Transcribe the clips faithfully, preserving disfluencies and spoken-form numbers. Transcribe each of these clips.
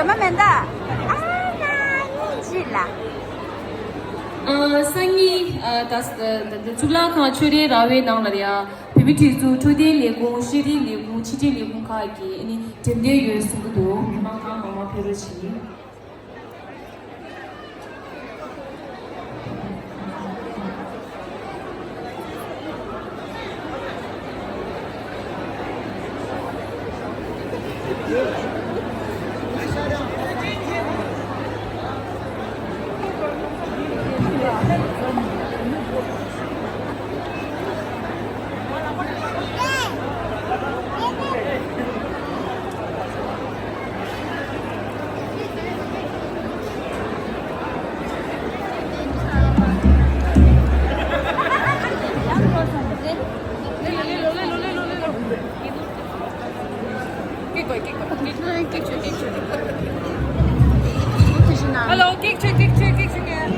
ཨ་མ་མེན་ད། ཨ་ན་ཡིན་ཅི་ལ། ཨ་སང་ཉིན་ཨ་ད་ད་ད་གཙུག་ལག་ཁང་ཆོས་རའི་ར་བའི་ནང་ལ་ཡ་བོད་མི་སྒྲིག་འཛུགས་འཕྲོད་བསྟེན་ལས་ཁུངས། ཤེས་རིག་ལས་ཁུངས། ཕྱི་དྲིལ་ལས་ཁུངས་ཁག་གི་ཨ་ནི་འགྲེམས་སྟོན་ཡོད་གསུང་གི་འདུག་མི་མང་གང་མང་མང་ཕེབས་རོགས་བྱེད། Hello, ཀེག་ཆོས་ཀེག་ཆོས་ཀེག་ཆོས་ངས།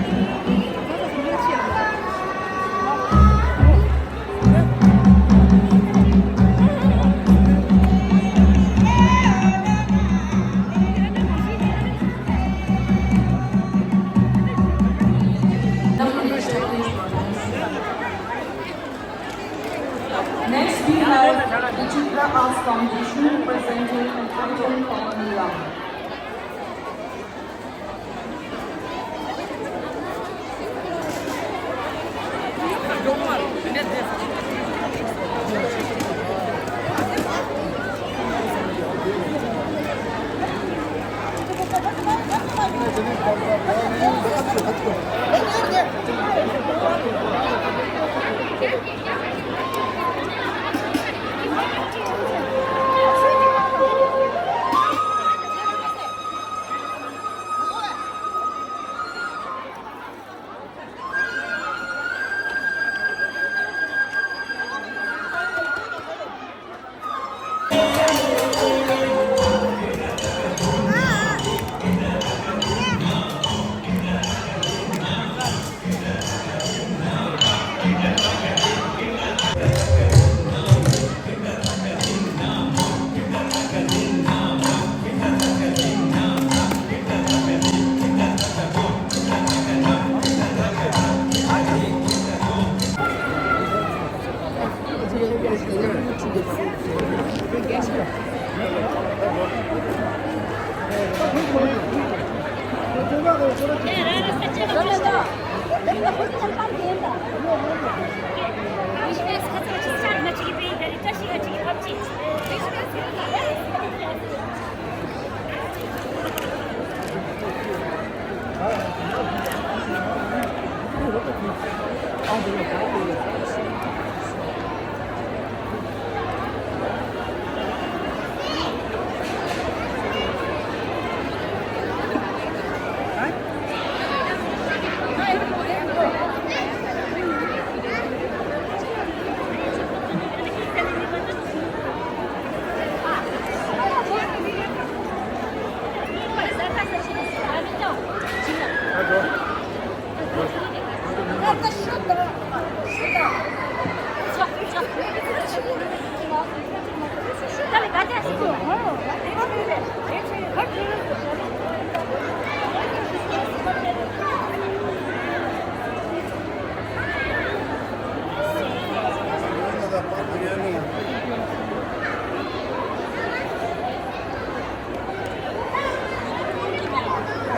Next, we have the Chitra Arts Foundation presenting an item from Milan.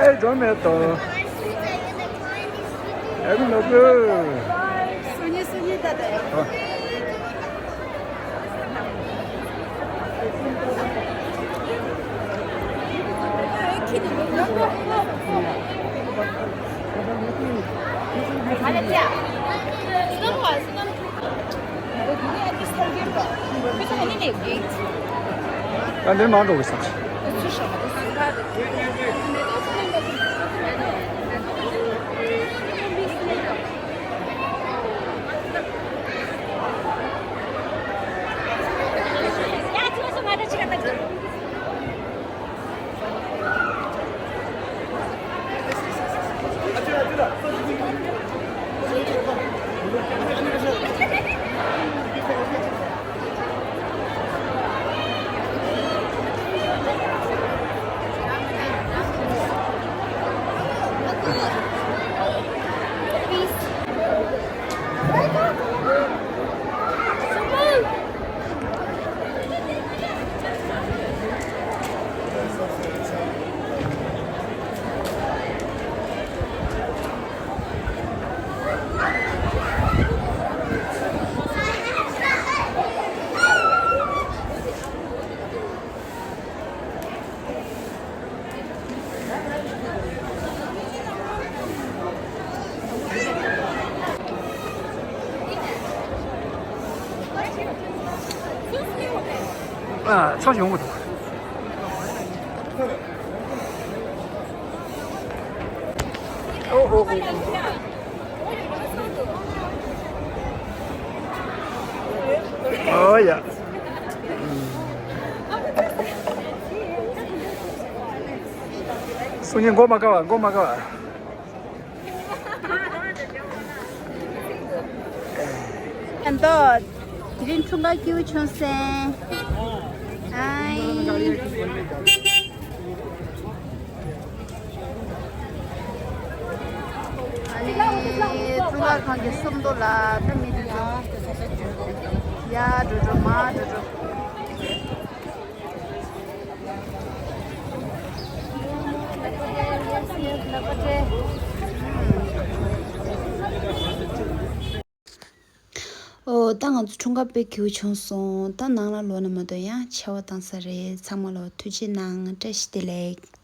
ཨེ་འགྲོ་མེད་དོ། ཨེ་མི་ནོ་གི། སུ་ཉི་སུ་ཉི་ད་དེ། ཨ། ད་འདིར་མ་འགྲོ་གི་ས། ཨ། ཚོ་ཡོང་གི་འདུག་ཨོ་ཨོ་ཨོ་ཨོ། ཨོ་ཡ། སུ་ཉིད་མགོ་མ་དཀར་བ། མགོ་མ་དཀར་བ། ཨན་ཏོ། དེ་རིང་འཁྲུངས་སྐར་སྐྱིད་པོ་བྱུང་སོང་། ཨའི། ཨ་ནི་འཁྲུངས་སྐར་ཁང་གི་སུམ་མདོ་ལ་ད་མི་དེ་ཚོ་ཡར་འགྲོ་འགྲོ་མར་འགྲོ་འགྲོ། ཨོ། ད་ང་ཚོ་འཁྲུངས་སྐར་དཔེ་སྐྱིད་པོ་བྱུང་སོང་། ད་ནང་ལ་ལོག་ན་མ་གཏོགས་ཡང་ཆེ་བ་བཏང་ས་རེད། ཚང་མ་ལ་ཐུགས་རྗེ་གནང་། བཀྲ་ཤིས་བདེ་ལེགས།